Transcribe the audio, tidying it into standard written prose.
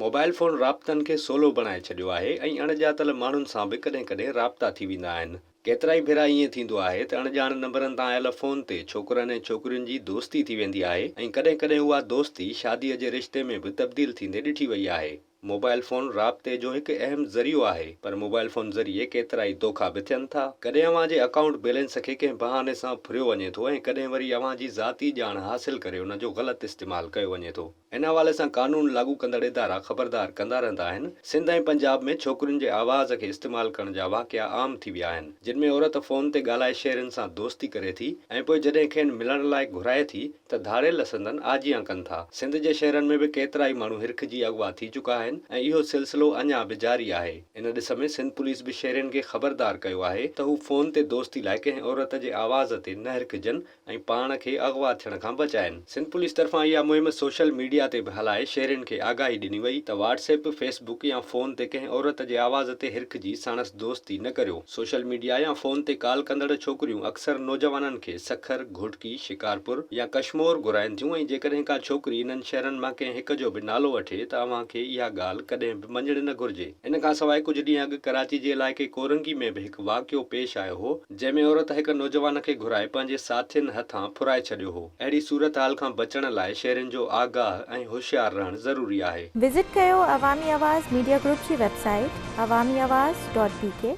Mobile phone رابطن کي سولو بڻائي ڇڏيو آهي ۽ اڻڄاتل ماڻهن سان به ڪڏهن ڪڏهن رابطا ٿي ويندا آهن. ڪيترائي ڀيرا ائين ٿيندو آهي ته اڻڄاڻ نمبرن تان آيل فون تي ڇوڪرن ۽ ڇوڪرين جي دوستي ٿي ويندي آهي ۽ ڪڏهن ڪڏهن اها دوستي شاديء جي رشتي ۾ به تبديل ٿيندي ڏٺي وئي آهي. موبائل فون رابطي جو هڪ اهم ذريعو آهي پر موبائل فون ذريعي ڪيترائي دوکا به ٿين ٿا. ڪڏهن اوهان جي اڪائونٽ بيلنس کي ڪنهن بهاني سان ڦريو وڃي ٿو ۽ ڪڏهن وري اوهان جي ذاتي ڄاڻ حاصل ڪري ان جو غلط استعمال ڪيو وڃي ٿو. ان حوالي سان قانون لاڳو ڪندڙ ادارا خبردار ڪندا رهندا آهن. سنڌ ۽ پنجاب ۾ ڇوڪرين جي آواز کي استعمال ڪرڻ جا واقعا عام ٿي ويا آهن، جن ۾ عورت فون تي ڳالهائي شهرين سان دوستي ڪري ٿي ۽ پوء جڏهن کين ملڻ لاء گهرائي ٿي ته ڌاڙيل سندن آجيان ڪن ٿا. سنڌ جي شهرن ۾ به ڪيترائي ماڻهو هرکجي اغوا ٿي چڪا آهن ۽ اهو سلسلو اڃا به جاري آهي. ان ڏس ۾ سنڌ پوليس به شهرين کي خبردار ڪيو آهي ته هو فون تي دوستي لاء ڪنهن عورت جي آواز تي نه هرکجن ۽ پاڻ کي اغوا ٿيڻ کان بچائين. سنڌ پوليس طرفان اها مهم سوشل ميڊيا تي به هلائي شهرين کي آگاهي ڏني وئي ته واٽس ايپ، فيس بڪ يا فون تي ڪنهن عورت جي آواز تي هرکجي ساڻس دوستي نه ڪريو. سوشل ميڊيا يا فون تي ڪال ڪندڙ ڇوڪريون اڪثر نوجوانن کي سکر، گهوٽڪي، شڪارپور يا ڪشمور گهرائين ٿيون ۽ جيڪڏهن ڪا ڇوڪري انهن شهرن مان ڪنهن هڪ جو به نالو وٺي ته اوهان کي اها ڳالهه ڪڏهن به مڃڻ نه گهرجي. ان کانسواء ڪجهه ڏينهن اڳ ڪراچي جي علائقي ڪورنگي ۾ به هڪ واقعو پيش آيو هو، جنهن ۾ عورت هڪ نوجوان کي گهرائي پنهنجي ساٿين هٿان ڦرائي ڇڏيو هو. اهڙي صورتحال کان بچڻ لاء شهرين جو آگاهه ۽ هوشيار رهڻ ضروري آهي. وزٽ ڪيو عوامي آواز ميڊيا گروپ جي website Awami Awaz dot B K.